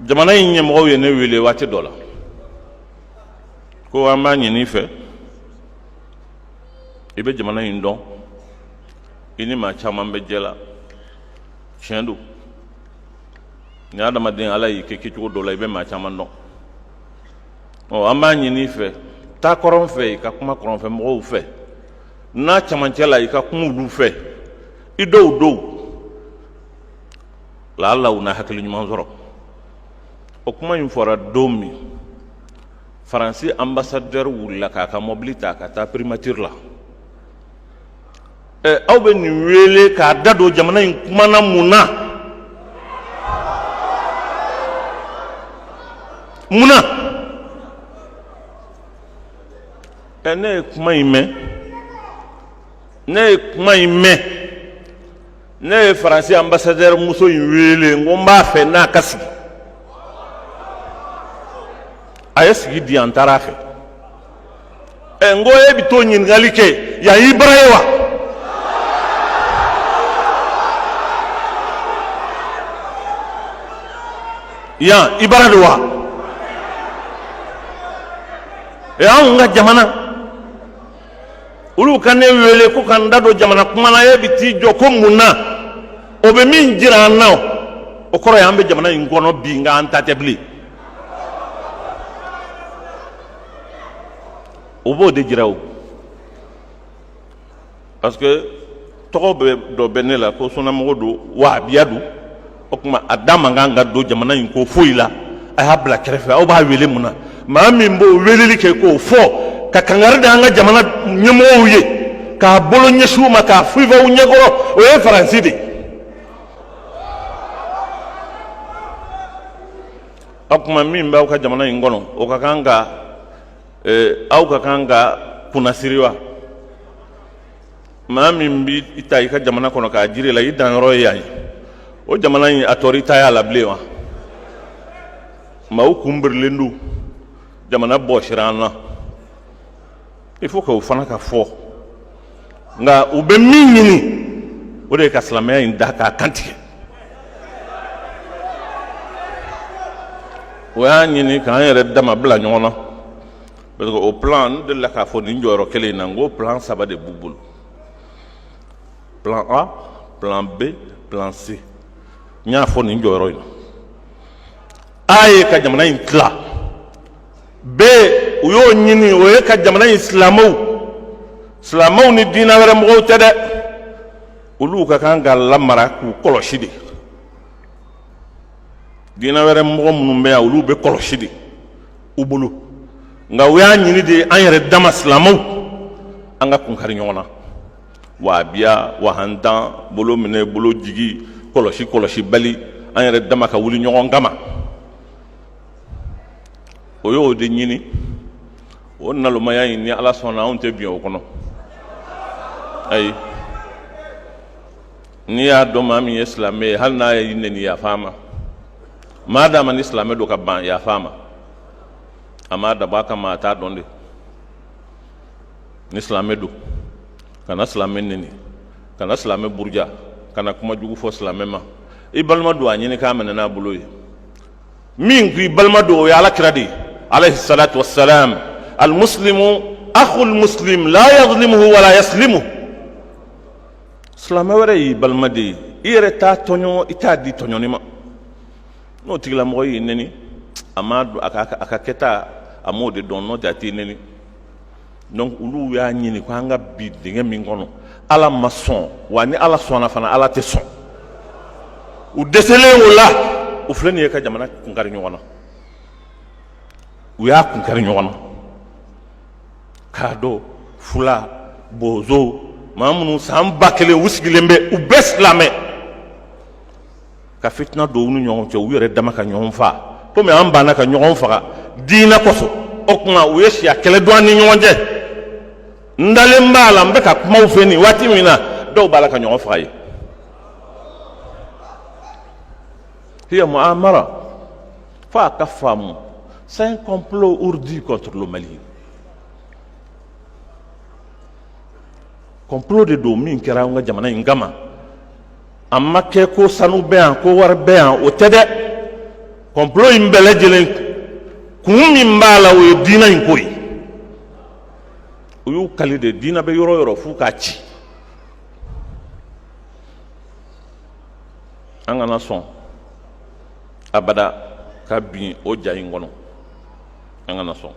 Jamana in ɲɛmɔgɔw ye ne wele waati dɔ la ko an b'a ɲini i fɛ, i bɛ jamana in dɔn, i ni maa caman bɛ jɛ la. Tiɲɛ don, ni adamaden Ala y'i kɛ kɛcogo dɔ la, i bɛ maa caman dɔn. Ɔ, an b'a ɲini i fɛ, taa kɔrɔn fɛ, i ka kuma kɔrɔnfɛ mɔgɔw fɛ, na cɛmancɛ la, i ka kuma olu fɛ, i dɔw dɔw laala u na hakili ɲuman sɔrɔ. O kuma in fɔra don min, Faransi ambassadeur wulila k'a ka mɔbili ta ka taa primature la. Ɛ, aw bɛ nin wele k'a da don jamana in kuma na mun na? Mun na? Ɛ, ne ye kuma in mɛn, ne ye kuma in mɛn, ne ye Faransi ambassadeur muso in wele, n ko n b'a fɛ n'a ka sigi. A ye sigi di yan, n taara a fɛ. Ɛ, n ko e bɛ t'o ɲininkali kɛ yan, y'i bara ye wa? Yan i bara don wa? Ɛ, anw ka jamana, olu ka ne wele ko ka n da don jamana kuma na, e bɛ t'i jɔ ko mun na? O bɛ min jira an na, o kɔrɔ ye an bɛ jamana in kɔnɔ bi, nka an ta tɛ bilen. O b'o de jira o, parce que tɔgɔ bɛ dɔ bɛ ne la ko sunnamɔgɔ don, wahabiya don. O tuma a da man kan ka don jamana in ko foyi la. A y'a bila kɛrɛfɛ. Aw b'a wele mun na? Maa min b'o weleli kɛ k'o fɔ ka kangari da an ka jamana ɲɛmɔgɔw ye, k'a bolo ɲɛsin u ma, k'a fifa u ɲɛkɔrɔ, o ye Faransi de ye. O tuma min b'aw ka jamana in kɔnɔ, o ka kan ka aw ka kan ka kunnasiri wa? Maa min b'i ta i ka jamana kɔnɔ k'a jira i la i danyɔrɔ ye yan ye, o jamana in a tɔɔrɔ i ta y'a la bilen wa? Maaw kun birilen don, jamana bɔsira an na. Il faut que o fana ka fɔ. Nka u bɛ min ɲini, o de ye ka silamɛya in da k'a kantigɛ. O y'a ɲini k'an yɛrɛ dama bila ɲɔgɔn na, parce que o plan, n delila k'a fɔ nin jɔyɔrɔ kelen in na, n ko plan saba de b'u bolo: plan A, plan B, plan C. N y'a fɔ nin jɔyɔrɔ in na. A ye ka jamana in tila. B, u y'o ɲini, o ye ka jamana in silamɛw, silamɛw ni diinɛ wɛrɛ mɔgɔw tɛ dɛ, olu ka kan ka lamara k'u kɔlɔsi de. Diinɛ wɛrɛ mɔgɔ minnu bɛ yan, olu bɛ kɔlɔsi de u bolo. Nka u y'a ɲini de an yɛrɛ dama silamɛw, an ka kunkari ɲɔgɔn na, wahabiya, wahantan, bolo minɛ, bolo jigi, kɔlɔsi, kɔlɔsibali, an yɛrɛ dama ka wuli ɲɔgɔn kama. O y'o de ɲini. O nalomaya in, ni Ala sɔnna, anw tɛ bin o kɔnɔ. Ayi, n'i y'a dɔn maa min ye silamɛ ye, hali n'a y'i neni, yafa a ma. Maa d'a ma ni silamɛ don ka ban, yafa a ma. A m'a dabɔ a kama, a t'a dɔn de. Ni silamɛ don, kana silamɛ neni, kana silamɛ buruja, kana kuma jugu fɔ silamɛ ma. I balima don, a ɲini k'a minɛ n'a bolo ye. Min ko i balima don, o ye Ala kira de ye, alayhi salatu wassalam: almuslimu akhul muslim la yadhlimuhu wala yaslimuhu. Silamɛ wɛrɛ y'i balima de ye, i yɛrɛ t'a tɔɲɔ, i t'a di tɔɲɔni ma. N'o tigilamɔgɔ y'i neni, a m'a dɔn, a ka kɛta, a m'o de dɔn, n'o tɛ a t'i neni. Donc olu y'a ɲini ko an ka bin dingɛ min kɔnɔ, Ala ma sɔn wa, ni Ala sɔnna fana, Ala tɛ sɔn. U dɛsɛlen o la, u filɛ nin ye ka jamana kunkari ɲɔgɔn na. U y'a kunkari ɲɔgɔn na k'a dɔn fula, bozo, maa minnu san 1000 u sigilen bɛ, u bɛɛ silamɛ, ka fitina don u ni ɲɔgɔn cɛ, u yɛrɛ dama ka ɲɔgɔn faa, komi an banna ka ɲɔgɔn faga diinɛ kosɔn. O tuma u ye siya kɛlɛ don an ni ɲɔgɔn cɛ. N dalen b'a la, n bɛ ka kumaw fɛ nin waati min na, dɔw b'a la ka ɲɔgɔn faga ye. Hiya muamara, fo a ka faamu, c'est un complot ourdi contre le Mali. Complot de don min kɛra an ka jamana in kama. A ma kɛ ko sanu bɛ yan, ko wari bɛ yan, o tɛ dɛ. Complot in bɛɛ lajɛlen kun min b'a la, o ye diinɛ in ko ye. U y'u kali de, diinɛ bɛ yɔrɔ o yɔrɔ, f'u k'a ci. An kana sɔn abada ka bin o ja in kɔnɔ, an kana sɔn.